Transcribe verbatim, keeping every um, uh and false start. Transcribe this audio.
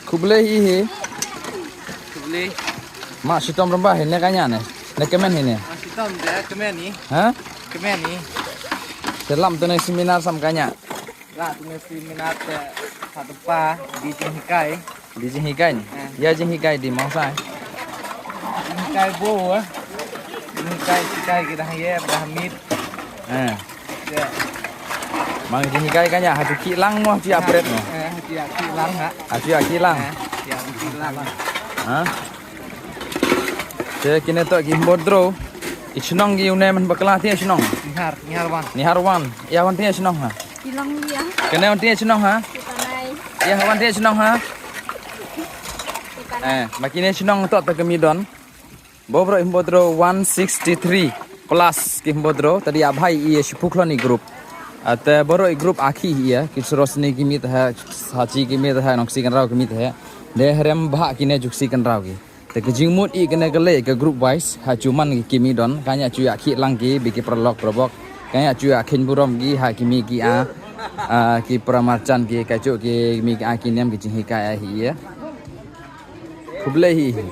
Khublei hi hi. Khublei. Ma shitom ramba hi ne ka nya ne. Ne kmen hi ne. Ma shitom de kmen hi. Ha? Kmen hi. Te lam tu ne seminar sam ka nya. La tu ne seminar te satu pa di jinghikai. Di jinghikai ni. Eh. Ya jinghikai di mangsai. Jinghikai bo. Jinghikai hikai kita ye brahmit. Eh. Ya. Mang jinghikai ka nya ha ju ki lang mo ju apret mo. Eh, ha ju ki lang ha. Ha ju ki lang. Eh, ha ju ki lang. Ha? Te kine to ki modro. I chnong ki une man bakla te chnong. Nihar, nihar wan. Nihar wan. Ya wan te chnong ha. Ki long ya. Kane wan te chnong ha. Ki tanai. Ya wan te chnong ha. Ki tanai. Eh, ma kine chnong to ta kami don. Bobro imbodro one sixty three plus ki imbodro tadi abai i shipuklo ni group. Ate boro i group aki i ya ki Sarosni ki mit ha, Sachi ki mit ha, Nongsi Kanrau ki mit ha. De herem bha kine juksi Kanrau ki. Te ki jingmut i kene kele ke group wise ha juman ki kimi don kanya chuya ki lang ki bi ki pralok probok. Kanya chuya khin burom ki ha kimi ki a, a, ki pramarchan ki kachu ki mi ki a ki niam ki jinghikai a hi ya. Khublei hi.